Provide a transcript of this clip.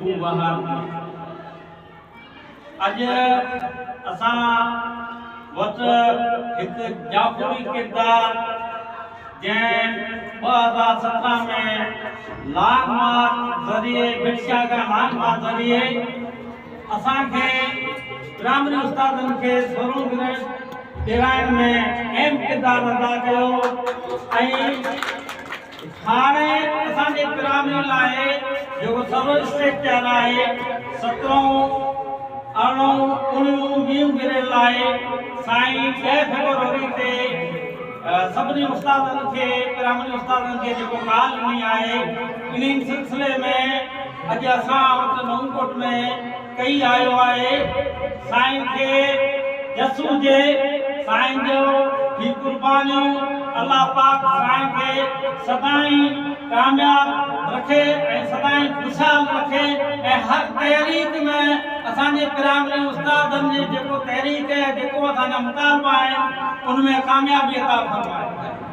هو بهار ٿئي. اڄ اسان وٽ هڪ جاکوڙي ڪردار جنهن 2017 ۾ لانگ مارچ ذريعي ڀٽ شاهه کان لانگ مارچ ذريعي اسان کي پرائمري استادن کي سورهون گريڊ ڏيرائڻ ۾ اهم ڪردار ادا ڪيو ۽ هاڻي اسان جي پرائمري لاء جيڪو سرو اسٽريڪچر آهي سترهون، ارڙهون، اوڻيهون، ويهون گريڊ لاء سائين 10 فيبروري تي سڀني استادن کي پرائمري استادن کي جيڪو ڪال ڏني آهي انهي سلسلي ۾ اڄ اسان وٽ نئون ڪوٽ ۾ ڪهي آيو آهي سائين کي جس هجي سائين جو هي قربانيون الله پاڪ سائين کي سدائين ڪامياب رکي ۽ سدائين خوشحال رکي ۽ هر تحريڪ ۾ اسان جي پرائمري استادن جي جيڪو تحريڪ ۽ جيڪو اسان جا مطالبا آهن ان ۾ ڪاميابي عطا فرمائي.